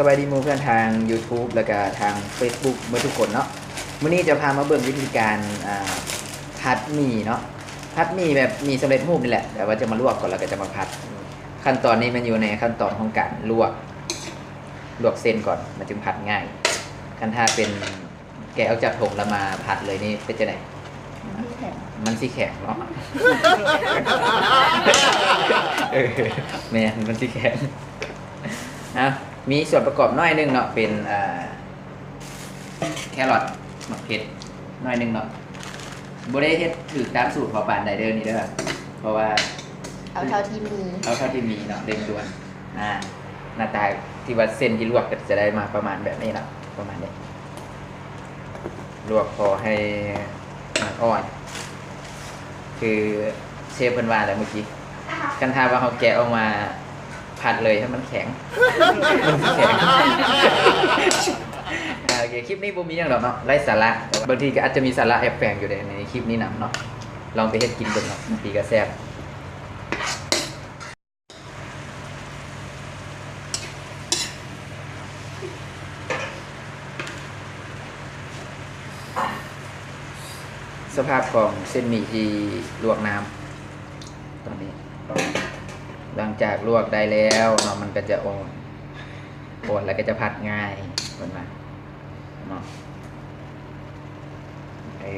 ສະບາຍດີໝູ່ເພື່ອນທາງ YouTube ແລ້ວກະທາງ Facebook ເບິດທຸກຄົນເນາະ. ມື້ນີ້ຈະພາມາເບິ່ງວິທີການ ອ່າ ຜັດໝີ່ເນາະ, ຜັດໝີ່ແບບໝີ່ສຳເລັດຮູບນີ້ແຫຼະ ແຕ່ວ່າຈະມາລວກກ່ອນ ແລ້ວກະຈະມາຜັດ. ຂັ້ນຕອນນີ້ແມ່ນຢູ່ໃນຂັ້ນຕອນຂອງການລວກ ລວກເສັ້ນກ່ອນ ມັນຈຶ່ງຜັດງ່າຍ. ຄັນຖ້າເປັນ ແກະອອກຈາກຖົງແລ້ວມາຜັດເລີຍນີ້ເປັນຈັ່ງໃດ? ມັນຊິແຂງ ມັນຊິແຂງເນາະ. ເອີ ແມ່ນ ມັນຊິແຂງ. ເອົາ ມີສ່ວນປະກອບໜ້ອຍໜຶ່ງເນາະ ເປັນ ເອີ ແຄຣອດ ໝາກເຜັດໜ້ອຍໜຶ່ງເນາະ. ບໍ່ໄດ້ເຮັດຖືກຕາມສູດພໍປານໃດເດີນີ້ເດີ ເພາະວ່າ ເອົາເທົ່າທີ່ມີ ເອົາເທົ່າທີ່ມີເນາະ ເລັ່ງດ່ວນ. ອ່າ ໜ້າຕາທີ່ວ່າເສັ້ນທີ່ລວກກໍຈະໄດ້ມາປະມານແບບນີ້ເນາະ ປະມານນີ້. ລວກພໍໃຫ້ມັນອ່ອນ ຄືເຊຟເພິ່ນວ່າແຫຼະມື້ກີ້ ຄັນຖ້າວ່າເຮົາແກະອອກມາຜັດເລີຍໃຫ້ມັນແຂງ ມັນແຂງ. ອ່າ ໂອເຄ ຄລິບນີ້ບໍ່ມີຫຍັງດອກເນາະ ໄຮ້ສາລະ ແຕ່ວ່າບາງທີກໍອາດຈະມີສາລະແອບແຝງຢູ່ໃນ ໃນຄລິບນີ້ນຳເນາະ. ລອງໄປເຮັດກິນເບິ່ງເນາະ ບາງທີກໍແຊບ. ສະພາບຂອງເສັ້ນໝີ່ທີ່ລວກນ້ຳຕອນນີ້ ຫຼັງຈາກລວກໄດ້ແລ້ວເນາະ ມັນກໍຈະອ່ອນ ອ່ອນແລ້ວກໍຈະຜັດງ່າຍເພິ່ນວ່າເນາະ. ເອີ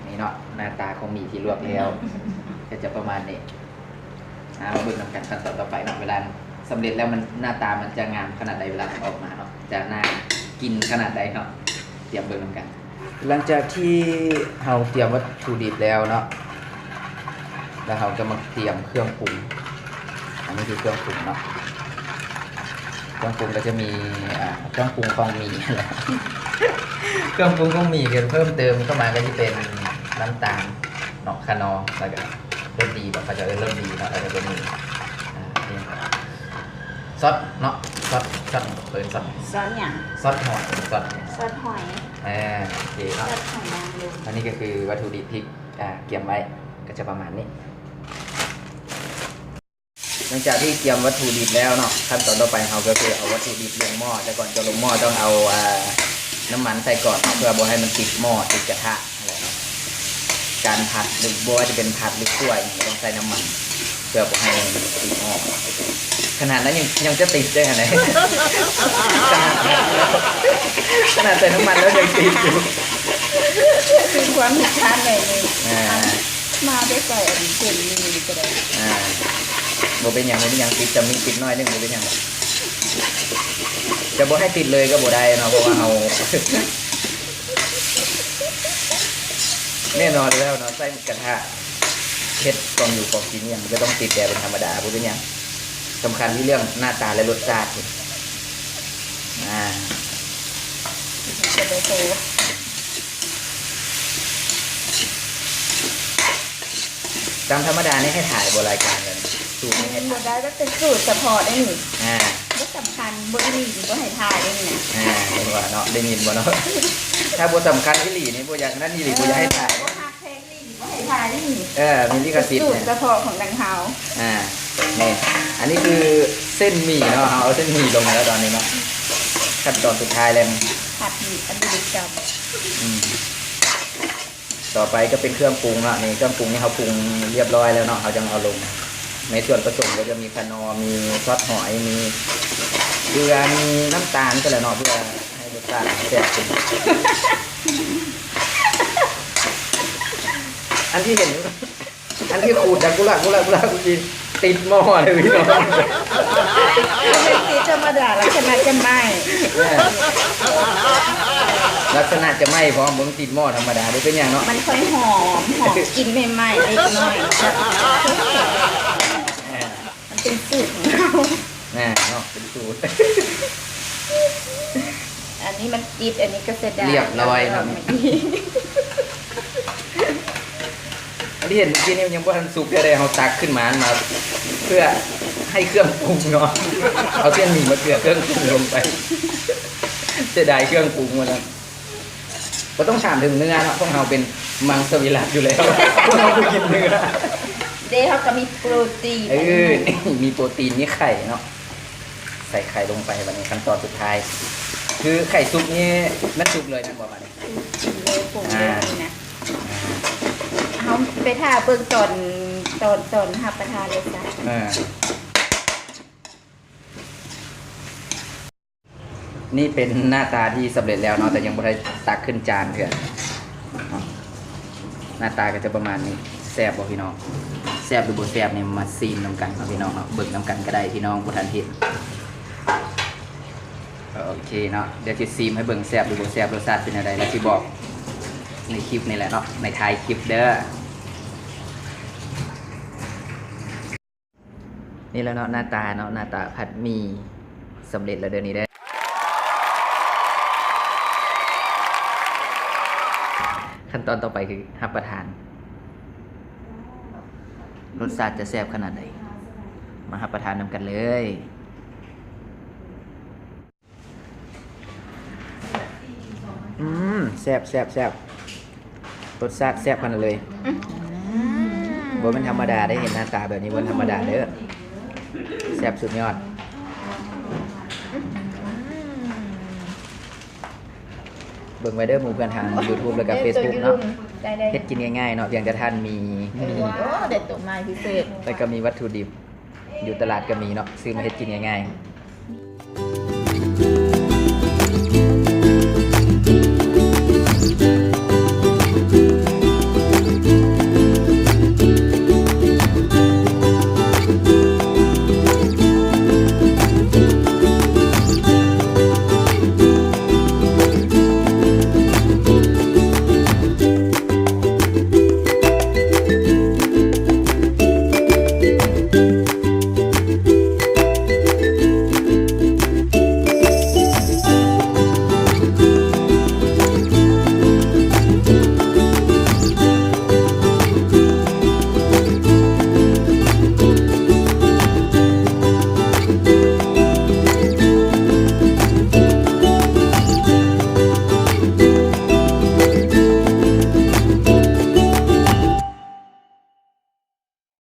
ນີ້ເນາະ ໜ້າຕາຂອງໝີ່ທີ່ລວກແລ້ວ ກໍຈະປະມານນີ້. ອ່າ ມາເບິ່ງນຳກັນຂັ້ນຕອນຕໍ່ໄປເນາະ ເວລາສຳເລັດແລ້ວມັນ ໜ້າຕາມັນຈະງາມຂະໜາດໃດ ເວລາມັນອອກມາເນາະ ຈະໜ້າກິນຂະໜາດໃດເນາະ. ຕຽມເບິ່ງນຳກັນ. ຫຼັງຈາກທີ່ເຮົາຕຽມວັດຖຸດິບແລ້ວເນາະ ແລ້ວເຮົາກໍມາຕຽມເຄື່ອງປຸງ. ອັນນີ້ຄືເຄື່ອງປຸງເນາະ ເຄື່ອງປຸງກໍຈະມີ ອ່າ ເຄື່ອງປຸງຂອງໝີ່ ເຄື່ອງປຸງຂອງໝີ່ ເພີ່ມເຕີມເຂົ້າມາກໍຈະເປັນນ້ຳຕານເນາະ ຂະນໍ ແລ້ວກໍ ລົດດີບໍ ເຂົາເຈົ້າເອີ້ນລົດດີເນາະ ແລ້ວກໍຕົວນີ້ ອ່າ ນີ້ ຊອດເນາະ ຊອດ ຊອດ ເອີ້ນຊອດ ຊອດຫຍັງ? ຊອດຫອຍ ຊອດ ຊອດຫອຍ ເອີ ໂອເຄເນາະ ຊອດຫອຍນາງລົມ. ອັນນີ້ກໍຄືວັດຖຸດິບທີ່ ອ່າ ກຽມໄວ້ ກໍຈະປະມານນີ້. ຫຼັງຈາກທີ່ກຽມວັດຖຸດິບແລ້ວເນາະ ຂັ້ນຕອນຕໍ່ໄປເຮົາກໍຄືເອົາວັດຖຸດິບລົງໝໍ້ ແຕ່ກ່ອນຈະລົງໝໍ້ຕ້ອງເອົາ ອ່າ ນ້ຳມັນໃສ່ກ່ອນເນາະ ເພື່ອບໍ່ໃຫ້ມັນຕິດໝໍ້ຕິດກະທະ. ການຜັດ ຫຼື ບໍ່ວ່າຈະເປັນຜັດ ຫຼື ຂົ້ວຫຍັງ ກໍຕ້ອງໃສ່ນ້ຳມັນ ເພື່ອບໍ່ໃຫ້ມັນຕິດໝໍ້. ຂະໜາດນັ້ນຍັງ ຍັງຈະຕິດເດ້ຫັ້ນນະ ຂະໜາດ ຂະໜາດໃສ່ນ້ຳມັນແລ້ວຍັງຕິດຢູ່. ຄືຄວາມຜິດພາດໃນນີ້ ອ່າ ມາໄດ້ໃສ່ອັນເສັ້ນນີ້ກໍໄດ້ ອ່າ ບໍ່ເປັນຫຍັງ ບໍ່ເປັນຫຍັງ ຕິດຈຳນິດຕິດໜ້ອຍໜຶ່ງ ບໍ່ເປັນຫຍັງ. ຈະບໍ່ໃຫ້ຕິດເລີຍກໍບໍ່ໄດ້ເນາະ ເພາະວ່າເຮົາ ແນ່ນອນແລ້ວເນາະ ໃສ່ກະທະເຮັດຂອງຢູ່ຂອງກິນອີ່ຫຍັງ ມັນກໍຕ້ອງຕິດແດ່ເປັນທຳມະດາ ບໍ່ເປັນຫຍັງ. ສຳຄັນທີ່ເລື່ອງໜ້າຕາ ແລະ ລົດຊາດພຸ້ນ ອ່າ ຕາມທຳມະດານີ້ໃຫ້ຖ່າຍບໍ່ລາຍການເລີຍ ສູດນີ້ໃຫ້ ບໍ່ໄດ້ ມັນເປັນສູດສະເພາະເດ້ນີ້ ອ່າ ບໍ່ສຳຄັນ ບໍ່ອີ່ຫຼີນີ້ ບໍ່ໃຫ້ຖ່າຍເດ້ນີ້ນະ ອ່າ ເຫັນວ່າເນາະ ໄດ້ຍິນບໍ່ເນາະ ຖ້າບໍ່ສຳຄັນອີ່ຫຼີນີ້ ບໍ່ຢາກນັ້ນອີ່ຫຼີ ເອີ ບໍ່ຢາກໃຫ້ຖ່າຍ ບໍ່ຮັກແພງອີ່ຫຼີນີ້ ບໍ່ໃຫ້ຖ່າຍເດ້ນີ້ ເອີ ມີລິຂະສິດ ສູດສະເພາະຂອງນາງເຮົາ ອ່າ ນີ້ ອັນນີ້ຄືເສັ້ນໝີ່ເນາະ ເຮົາເອົາເສັ້ນໝີ່ລົງແລ້ວຕອນນີ້ເນາະ ຂັ້ນຕອນສຸດທ້າຍແລ້ວ ຜັດໝີ່ອາເມລິກັນ ອືມ ຕໍ່ໄປກໍເປັນເຄື່ອງປຸງເນາະ ນີ້ເຄື່ອງປຸງນີ້ເຮົາປຸງຮຽບຮ້ອຍແລ້ວເນາະ ເຮົາຈັ່ງເອົາລົງ. ໃນສ່ວນປະສົມກໍຈະມີຂະນໍ ມີຊອດຫອຍ ມີເກືອ ມີນ້ຳຕານ ຈັ່ງຊີ້ແຫຼະເນາະ ເພື່ອໃຫ້ລົດຊາດແຊບຂຶ້ນ. ອັນທີ່ເຫັນ ອັນທີ່ຂູດດັງກຸລະ ກຸລະ ກຸລະ ກຸລະ ຕິດໝໍ້ເລີຍພີ່ນ້ອງ ບໍ່ແມ່ນຕິດທຳມະດາ ລັກສະນະຈະໄໝ້ ແມ່ນ ລັກສະນະຈະໄໝ້ພ້ອມ ເບິ່ງຕິດໝໍ້ທຳມະດາ ບໍ່ເປັນຫຍັງເນາະ ມັນຄ່ອຍຫອມ ຫອມກິ່ນໃໝ່ໆ ເລັກນ້ອຍ ແມ່ນ ມັນເປັນສູດຂອງເຮົາ ແມ່ນເນາະ ເປັນສູດ ອັນນີ້ມັນຕິດ ອັນນີ້ກໍເສຍດາຍ ຮຽບຮ້ອຍເນາະ ອັນທີ່ເຫັນເມື່ອກີ້ນີ້ມັນຍັງບໍ່ທັນສຸກເທື່ອໃດ ເຮົາຕັກຂຶ້ນມາ ມາເພື່ອໃຫ້ເຄື່ອງປຸງເນາະ ເອົາເສັ້ນໝີ່ມາເກືອເຄື່ອງປຸງລົງໄປ ເສຍດາຍເຄື່ອງປຸງວ່າຊັ້ນ. ບໍ່ຕ້ອງຖາມເຖິງເນື້ອເນາະ ພວກເຮົາເປັນມັງສະວິລັດຢູ່ແລ້ວ ພວກເຮົາບໍ່ກິນເນື້ອ ເດ້ ເຮົາກໍມີໂປຣຕີນ ເອີ ມີໂປຣຕີນ ມີໄຂ່ເນາະ. ໃສ່ໄຂ່ລົງໄປ. ບັດນີ້ຂັ້ນຕອນສຸດທ້າຍ ຄືໄຂ່ສຸກນີ້ມັນສຸກເລີຍແມ່ນບໍ່? ບັດນີ້ ສຸກເລີຍ ປຸງເລີຍ ອ່າ ນີ້ນະ. ເຮົາໄປຖ້າເບິ່ງຕອນ ຕອນ ຕອນຮັບປະທານເລີຍຊະ. ເອີ ນີ້ເປັນໜ້າຕາທີ່ສຳເລັດແລ້ວເນາະ ແຕ່ຍັງບໍ່ໄດ້ຕັກຂຶ້ນຈານເທື່ອ. ໜ້າຕາກໍຈະປະມານນີ້. ແຊບບໍ່ພີ່ນ້ອງ? ແຊບຫຼືບໍ່ແຊບນີ້ມາຊີມນຳກັນເນາະພີ່ນ້ອງເນາະ, ເບິ່ງນຳກັນກໍໄດ້ພີ່ນ້ອງ ຜູ້ທັນເຮັດ. ໂອເຄເນາະ, ດຽວຊິຊີມໃຫ້ເບິ່ງແຊບຫຼືບໍ່ແຊບ, ລົດຊາດເປັນແນວໃດ ແລ້ວຊິບອກໃນຄລິບນີ້ແຫຼະເນາະ, ໃນທ້າຍຄລິບເດີ. ນີ້ແຫຼະເນາະ ໜ້າຕາເນາະ, ໜ້າຕາຜັດໝີ່ສຳເລັດແລ້ວເດີນີ້ເດີ. ຂັ້ນຕອນຕໍ່ໄປຄືຮັບປະທານ. ລົດຊາດຈະແຊບຂະໜາດໃດ? ມາຮັບປະທານນຳກັນເລີຍ. ອືມ ແຊບ ແຊບ ແຊບ. ລົດຊາດແຊບຂະໜາດເລີຍ. ອືມ ບໍ່ແມ່ນທຳມະດາເດ້, ເຫັນໜ້າຕາແບບນີ້ບໍ່ທຳມະດາເດີ. ແຊບສຸດຍອດ. ອືມ ເບິ່ງໄວ້ເດີ ໝູ່ເພື່ອນທາງຢູທູບ ແລ້ວກໍເຟສບຸກເນາະ. ເຮັດກິນງ່າຍໆເນາະ, ພຽງແຕ່ທ່ານມີ ໂອ້ ໄດ້ຕົວໃໝ່ພິເສດ ແລ້ວກໍມີວັດຖຸດິບ ຢູ່ຕະຫຼາດກໍມີເນາະ, ຊື້ມາເຮັດກິນງ່າຍໆ.